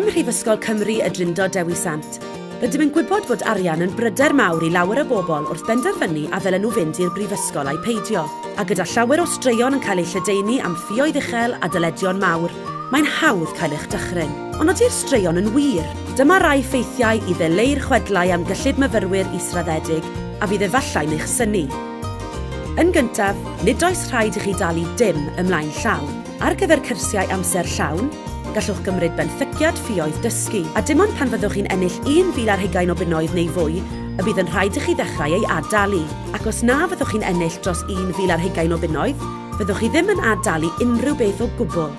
Ym Mhrifysgol Cymru y Drindod Dewi Sant, rydym yn gwybod fod arian yn bryder mawr i lawer o bobl wrth benderfynu a ddylen nhw fynd i'r brifysgol ai peidio. A gyda llawer o straeon yn cael eu lledaenu am ffioedd uchel a dyledion mawr, mae'n hawdd cael eich dychryn. Ond ydy'r straeon yn wir? Dyma rai ffeithiau i ddileu'r chwedlau am gyllid myfyrwyr israddedig a fydd efallai'n eich synnu. Yn gyntaf, nid oes rhaid i chi dalu dim ymlaen llaw. Ar gyfer cyrsiau amser llawn, gallwch gymryd benthyciad ffioedd dysgu, a dim ond pan fyddwch chi'n ennill un fil ar hugain o bunnoedd neu fwy y bydd yn rhaid i chi ddechrau ei ad-dalu. Ac os na fyddwch chi'n ennill dros un fil ar hugain o bunnoedd, fyddwch chi ddim yn ad-dalu unrhyw beth o gwbl.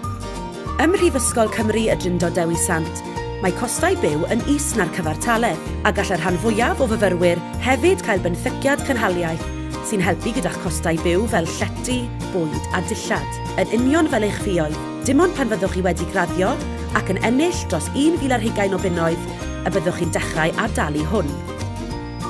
Ym Mhrifysgol Cymru y Drindod Dewi Sant, mae costau byw yn is na'r cyfartaledd, a gall y rhan fwyaf o fyfyrwyr hefyd cael benthyciad cynhaliaeth sy'n helpu gyda'ch costau byw fel llety, bwyd a dillad, yn union fel eich ffioedd. Dim ond pan fyddwch chi wedi graddio ac yn ennill dros un fil ar hugain o bunnoedd y byddwch chi'n dechrau ad-dalu hwn.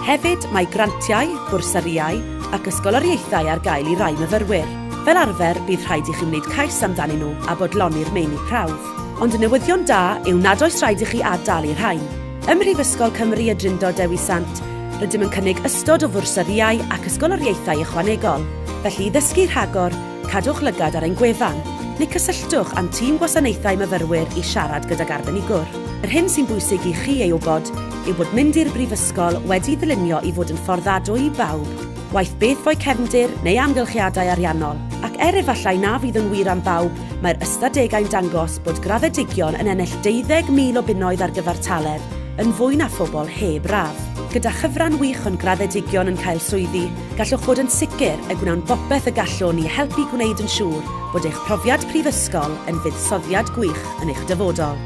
Hefyd, mae grantiau, bwrsarïau ac ysgoloriaethau ar gael i rai myfyrwyr. Fel arfer, bydd rhaid i chi wneud cais amdanyn nhw a bodloni'r meini prawf. Ond y newyddion da yw nad oes rhaid i chi ad-dalu rhain. Ym Mhrifysgol Cymru y Drindod Dewi Sant, rydym yn cynnig ystod o fwrsarïau ac ysgoloriaethau ychwanegol. Felly, i ddysgu rhagor, cadwch lygad ar ein gwefan, neu cysylltwch â'n tîm gwasanaethau myfyrwyr i siarad gydag arbenigwr. Yr hyn sy'n bwysig i chi ei wybod yw bod mynd i'r brifysgol wedi'i ddylunio i fod yn fforddadwy i bawb, waeth beth fo'u cefndir neu amgylchiadau ariannol. Ac er efallai na fydd yn wir am bawb, mae'r ystadegau'n dangos bod graddedigion yn ennill 20,000 o bunnoedd ar gyfartaledd, yn fwy na phobl heb radd. Gyda chyfran wych o'n graddedigion yn cael swyddi, gallwch fod yn sicr y gwnawn bopeth y gallwn i helpu gwneud yn siŵr bod eich profiad prifysgol yn fuddsoddiad gwych yn eich dyfodol.